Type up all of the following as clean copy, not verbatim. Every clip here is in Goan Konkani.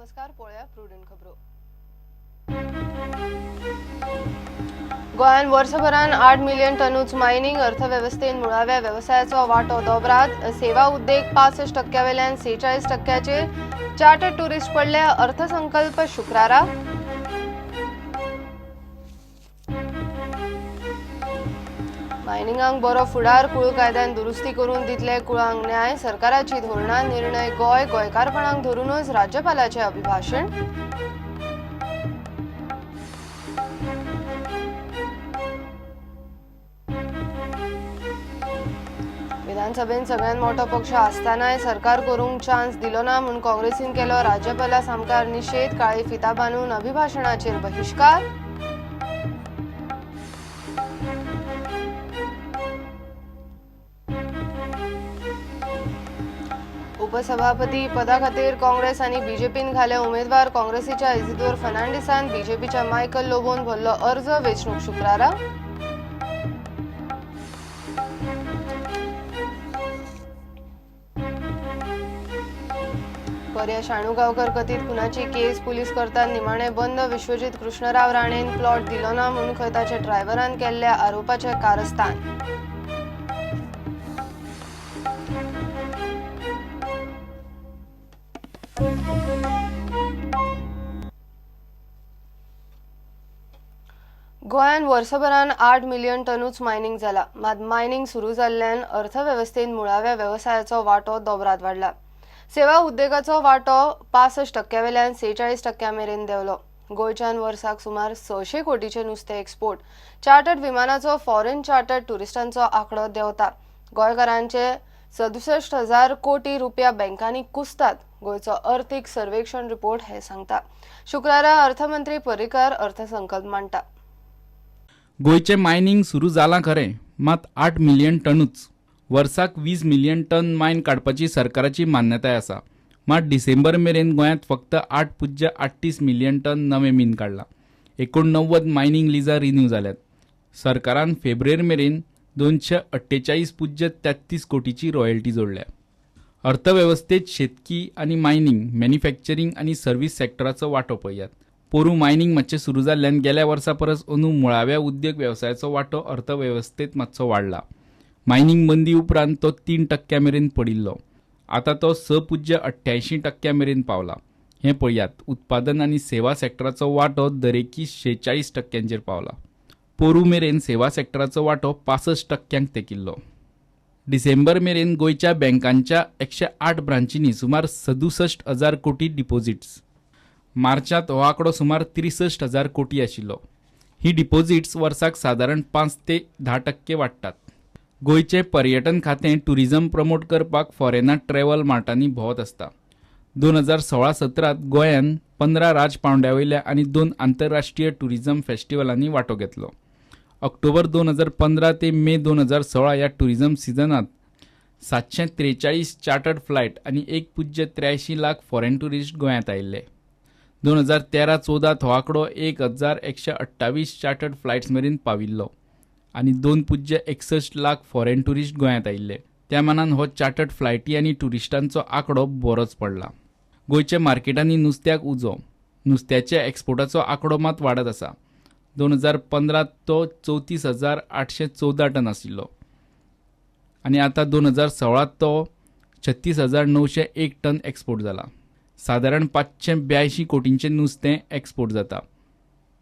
नमस्कार, पळोवया प्रुडंट खबरो. गोंयांत वर्सभरान 8 मिलियन टनूच मायनिंग, अर्थवेवस्थेन मुळाव्या वेवसायाचो वांटो दोबरात. सेवा उद्देग 65% वेल्यान 46%चेर. चार्टर्ड ट्युरिस्ट पडले. अर्थसंकल्प शुक्रारा. मायनिंगांक बरो फुडार, कुळ कायद्यान दुरुस्ती करून दितले कुळांक न्याय. सरकाराची धोरणां निर्णय गोंय गोंयकारपणाक धरूनच राज्यपालाचें अभिभाशण. विधानसभेन सगळ्यात मोठो पक्ष आसतानाय सरकार करूंक चान्स दिलो ना म्हूण काँग्रेसीन केलो राज्यपाला सामकार निशेध. काळी फिता बांदून अभिभाशणाचेर बहिश्कार. उपसभापती पदा खातीर काँग्रेस आनी बीजेपीन घाले उमेदवार. काँग्रेसीच्या इजिदोर फर्नांडीसान बीजेपीच्या मायकल लोबोन भरलो अर्ज. वेंचणूक शुक्रारा. पर्या शाणू गांवकर कथीत खुनाची केस पुलीस करतात निमाणे बंद. विश्वजीत कृष्णराव राणेन प्लॉट दिलो ना म्हूण खंय ताच्या ड्रायव्हरान केल्ल्या आरोपाचें कारस्थान. गोंयांत वर्सभरान 8 मिलियन टनूच मायनिंग जाला. मात मायनिंग सुरू जाल्ल्यान अर्थवेवस्थेन मुळाव्या वेवसायाचो वांटो दोबरात वाडला. सेवा उद्देगाचो वांटो 65% वेल्यान 46% मेरेन देंवलो. गोंयच्यान वर्साक सुमार 600 कोटीचें नुस्तें एक्सपोर्ट. चार्टर्ड विमानाचो फॉरेन चार्टर्ड ट्युरिस्टांचो आंकडो देंवता. गोंयकारांचे 67,000 कोटी रुपया बँकांनी कुसतात. गोंयचो अर्थीक सर्वेक्षण रिपोर्ट हे सांगता. शुक्रारा अर्थमंत्री पर्रीकार अर्थसंकल्प मांडटा. गोंयचें मायनिंग सुरू जालां खरें, मात 8 मिलियन टनूच. वर्साक 20 मिलियन टन मायन काडपाची सरकाराची मान्यताय आसा. मात डिसेंबर मेरेन गोंयांत फक्त 8.38 मिलियन टन नवें मीन काडलां. 89 मायनिंग लिजां रिन्यू जाल्यात. सरकारान फेब्रुवारी मेरेन 248.33 कोटीची रॉयल्टी जोडल्या. अर्थवेवस्थेत शेतकी आनी मायनिंग, मॅन्युफॅक्चरींग आनी सर्वीस सेक्टराचो वांटो पळयात. पोरूं मायनिंग मातशें सुरू जाल्ल्यान गेल्या वर्सा परस अंदू मुळाव्या उद्देग वेवसायाचो वांटो अर्थवेवस्थेत मातसो वाडला. मायनिंग बंदी उपरांत तो 3% मेरेन पडिल्लो, आतां तो 6.88% मेरेन पावला. हें पळयात. उत्पादन आनी सेवा सेक्टराचो वांटो दरेकी 46% पावला. पोरूं मेरेन सेवा सेक्टराचो वांटो 65% तेंकिल्लो. डिसेंबर मेरेन गोंयच्या बँकांच्या 108 ब्रांचींनी सुमार 67,000 कोटी डिपॉझिट्स. मार्चांत हो आंकडो सुमार 63,000 कोटी आशिल्लो. ही डिपॉझिट्स वर्साक सादारण 5 ते 10% वाडटात. गोंयचें पर्यटन खातें ट्युरिजम प्रमोट करपाक फॉरेनात ट्रॅव्हल मार्टांनी भोंवत आसता. 2016-17 गोंयान 15 राज पांवड्या वयल्या आनी 2 आंतरराष्ट्रीय ट्युरिजम फेस्टिवलांनी वांटो घेतलो. ऑक्टोबर 2015 ते मे 2016 ह्या ट्युरिजम सिजनांत 743 चार्टर्ड फ्लायट आनी 1.83 लाख फॉरेन ट्युरिस्ट गोंयांत आयिल्ले. 2013-14 हो आंकडो 1,128 चार्टर्ड फ्लायट्स मेरेन पाविल्लो आनी 2.61 लाख फॉरेन ट्युरिस्ट गोंयांत आयिल्ले. त्या मानान हो चार्टर्ड फ्लायटी आनी ट्युरिस्टांचो आंकडो बरोच पडला. गोंयच्या मार्केटांनी नुस्त्याक उजो. नुस्त्याच्या एक्सपोर्टाचो आंकडो मात वाडत आसा. 2015 तो 34,814 टन आशिल्लो आनी आतां 2016 तो 36,901 टन एक्सपोर्ट जाला. सादारण 582 कोटींचें नुस्तें एक्सपोर्ट जाता.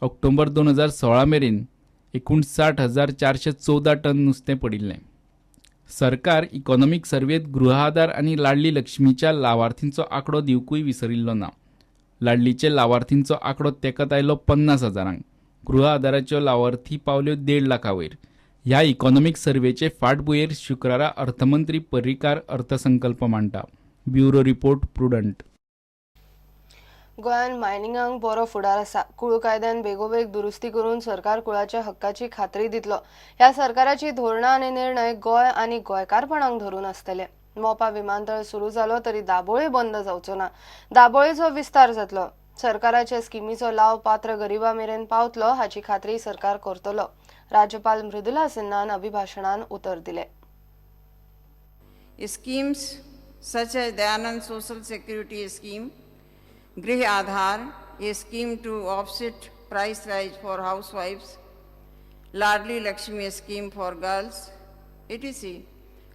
ऑक्टोबर 2016 मेरेन 59,414 टन नुस्तें पडिल्लें. सरकार इकॉनॉमीक सर्वेत गृह आधार आनी लाडली लक्ष्मीच्या लावार्थींचो आंकडो दिवकूय विसरिल्लो ना. लाडलीचे लावार्थींचो आंकडो तेकत आयलो 50,000. गृह आधाराच्यो लावार्थी पावल्यो 1.5 लाखा वयर. ह्या इकॉनॉमीक सर्वेचे फाटभुंयेर शुक्रारा अर्थमंत्री पर्रीकार अर्थसंकल्प मांडटा. Bureau report, Prudent. गोंयांत मायनिंगांक बरो फुडार आसा. कुळ कायद्यान बेगोबेग दुरुस्ती करून सरकार कुळाच्या हक्काची खात्री दितलो. ह्या सरकाराची धोरणां आनी निर्णय गोंय आनी गोंयकारपणाक धरून आसतले. मोपा विमानतळ सुरू जालो तरी दाबोळे बंद जावचो ना. दाबोळेचो विस्तार जातलो. सरकाराच्या स्किमीचो लाव पात्र गरिबा मेरेन पावतलो हाची खात्री सरकार करतलो. राज्यपाल मृदुला सिन्हान अभिभाशणान उतर दिले. Schemes such as Dayanand Social Security Scheme, Grih Aadhar, a scheme to offset price rise for housewives, Ladli Lakshmi scheme for girls, etc.,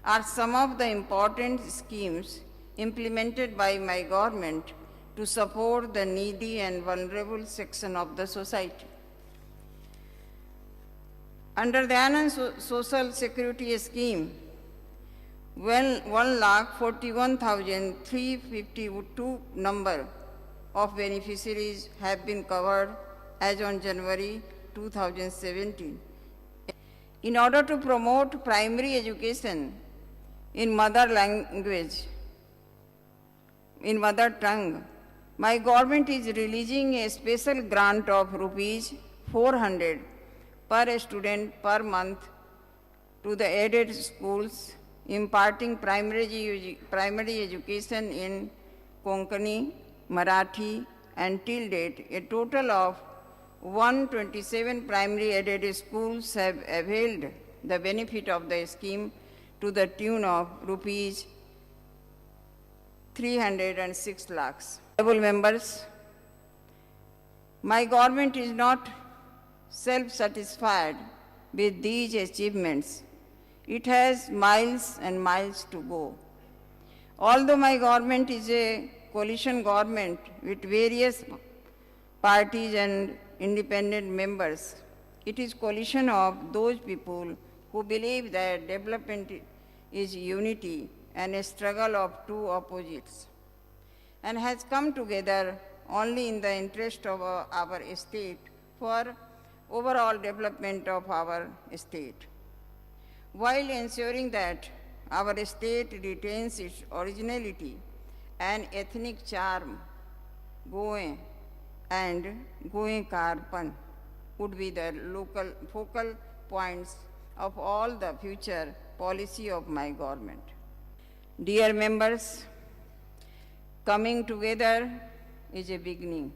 are some of the important schemes implemented by my government to support the needy and vulnerable section of the society. Under the Anand Social Security Scheme, 1,41,352 number of beneficiaries have been covered as on January 2017. In order to promote primary education in mother language, in mother tongue, my government is releasing a special grant of rupees 400 per student per month to the aided schools imparting primary education in Konkani, Marathi, and till date, a total of 127 primary aided schools have availed the benefit of the scheme to the tune of rupees 306 lakhs. Honorable members, my government is not self-satisfied with these achievements. It has miles and miles to go. Although my government is a coalition government with various parties and independent members, it is coalition of those people who believe that development is unity and a struggle of two opposites, and has come together only in the interest of our state for overall development of our state, while ensuring that our state retains its originality and ethnic charm. Goa and Goenkarpan would be the local focal points of all the future policy of my government. Dear members, coming together is a beginning.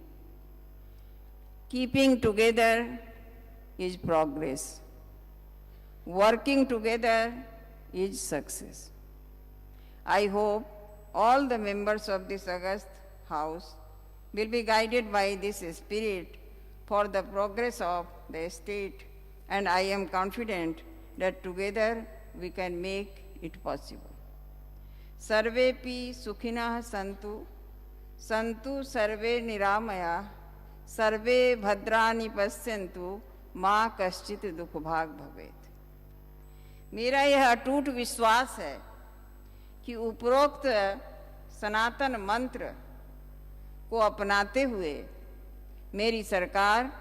Keeping together is progress. Working together is success. I hope all the members of this august house will be guided by this spirit for the progress of the state, and I am confident that together we can make it possible. Sarve pi sukhinah santu, santu sarve niramaya, sarve bhadrani pasyantu, मा कश्चित दुखभाग भवेत। मेरा यह अटूट विश्वास है कि उपरोक्त सनातन मंत्र को अपनाते हुए मेरी सरकार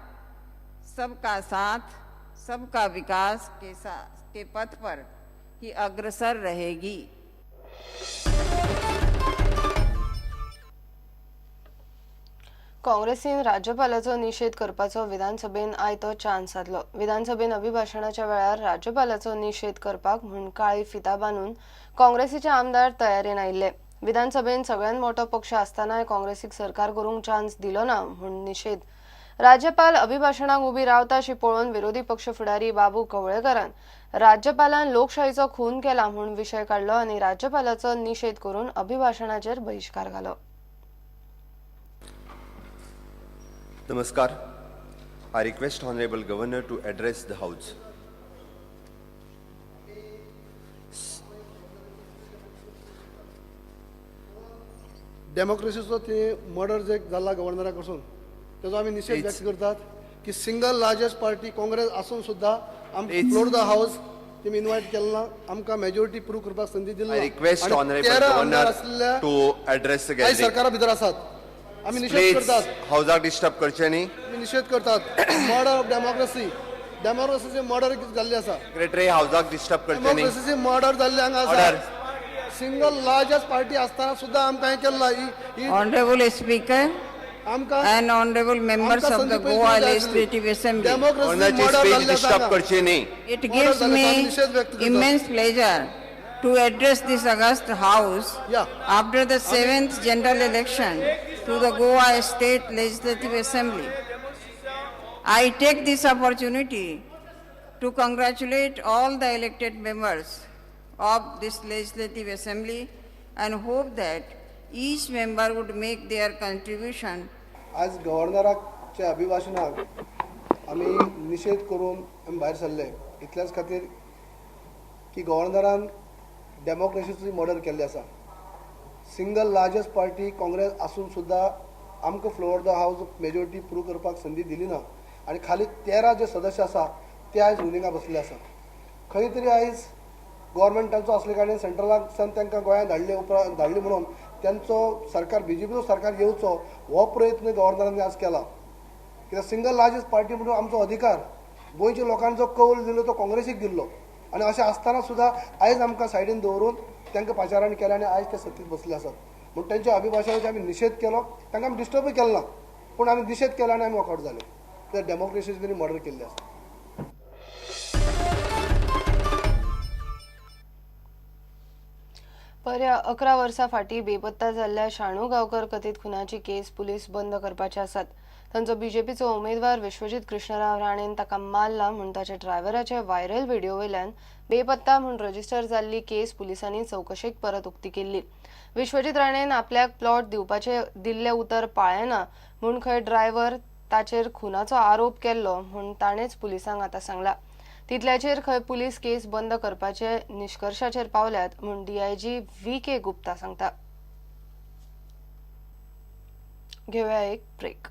सबका साथ सबका विकास के पथ पर ही अग्रसर रहेगी। काँग्रेसीन राज्यपालाचो निशेध करपाचो विधानसभेन आयतो चान्स सादलो। विधानसभेन अभिभाशणाच्या वेळार राज्यपालाचो निशेध करपाक म्हूण काळी फिता बांदून काँग्रेसीचे आमदार तयारेन आयिल्ले। विधानसभेन सगळ्यात मोठो पक्ष आसतनाय काँग्रेसीक सरकार करूंक चान्स दिलो ना म्हूण निशेध। राज्यपाल अभिभाशणाक उबी रावता शी पळोवन विरोधी पक्ष फुडारी बाबू कवळेकरान राज्यपालान लोकशाहीचो खून केला म्हूण विशय काडलो आनी राज्यपालाचो निशेध करून अभिभाशणाचेर बहिश्कार घालो। Namaskar. I request Honorable Governor to address the House. डेमोक्रेसीचो ते मर्डर जे जाला गव्हर्नरा कडसून तेजो आमी निशेध व्यक्त करतात की सिंगल लार्जस्ट पार्टी काँग्रेस आसून सुद्दां आमकां फ्लोर the house तेमी इनवायट केलें ना, आमकां मेजॉरिटी प्रूव करपाक संदी दिली I request Honorable Governor to address the gathering. सरकारा भितर आसात, आमी निशेध करतात। हाउसाक डिस्टर्ब करचे न्ही। आमी निशेध करतात मर्डर ऑफ डेमोक्रेसी, डेमोक्रेसीचे मर्डर जाल्ले आसा। सेक्रेटरी हाउसाक डिस्टर्ब करचे न्ही। डेमोक्रेसीचे मर्डर जाल्ले हांगा आसा। सिंगल लार्जस्ट पार्टी असताना सुद्धा आमकां हें केल्लां। Honorable Speaker and honorable members of the Goa Legislative Assembly, democracy disturb करचे न्ही। It gives me immense pleasure to address this august house after the 7th general election to the Goa State Legislative Assembly. I take this opportunity to congratulate all the elected members of this Legislative Assembly and hope that each member would make their contribution. आज गव्हर्नराच्या अभिभाशणाक आमी निशेध करून आमी भायर सरले इतल्याच खातीर की गव्हर्नरान डेमोक्रेसीची मर्डर केल्ली आसा. सिंगल लार्जस्ट पार्टी काँग्रेस आसून सुद्दां आमकां floor the house majority prove करपाक संदी दिली ना आनी खाली 13 जे सदस्य आसा ते आयज रुलिंगा बसले आसा. खंय तरी आयज गव्हर्मेंट तांचो आसले कारणान सेंट्रलांतल्यान तांकां गोंयांत धाडले उपरांत धाडले म्हणून तांचो सरकार बीजेपीचो सरकार येवचो हो प्रयत्न गव्हर्नरांनी आज केला. कित्याक सिंगल लार्जस्ट पार्टी म्हणून आमचो अधिकार गोंयच्या लोकांनी जो कौल दिलो तो काँग्रेसीक दिल्लो आनी अशें आसतना सुद्दां आयज आमकां सायडीन दवरून तांकां पाचारण केलें आनी आयज ते सत्तेत बसले आसात. म्हूण तांच्या अभिभाशणाचो आमी निशेध केलो, तांकां आमी डिस्टर्बूय केलो ना, पूण आमी निशेध केलो आनी आमी वॉकआवट जाले. कित्याक डेमोक्रेसीची तांणी मर्डर केल्ली आसा. पर्या 11 वर्सां फाटीं बेपत्ता जाल्ल्या शाणू गांवकर कथीत खुनाची केस पुलीस बंद करपाचे आसात. तांचो बीजेपीचो उमेदवार विश्वजीत कृष्णराव राणेन ताका मारला म्हूण ताच्या ड्रायव्हराच्या व्हायरल व्हिडिओ वयल्यान बेपत्ता म्हूण रजिस्टर जाल्ली केस पुलिसांनी चवकशेक परत उक्ती केल्ली. विश्वजीत राणेन आपल्याक प्लॉट दिवपाचे दिल्ले उतर पाळ्ळें म्हूण खंय ड्रायव्हर ताचेर खुनाचो आरोप केल्लो म्हूण ताणेंच पुलिसांक आतां सांगला. तितल्याचेर खंय पुलीस केस बंद करपाचे निश्कर्शाचेर पावल्यात म्हूण डीआयजी व्ही के गुप्ता सांगता. घेवया एक ब्रेक.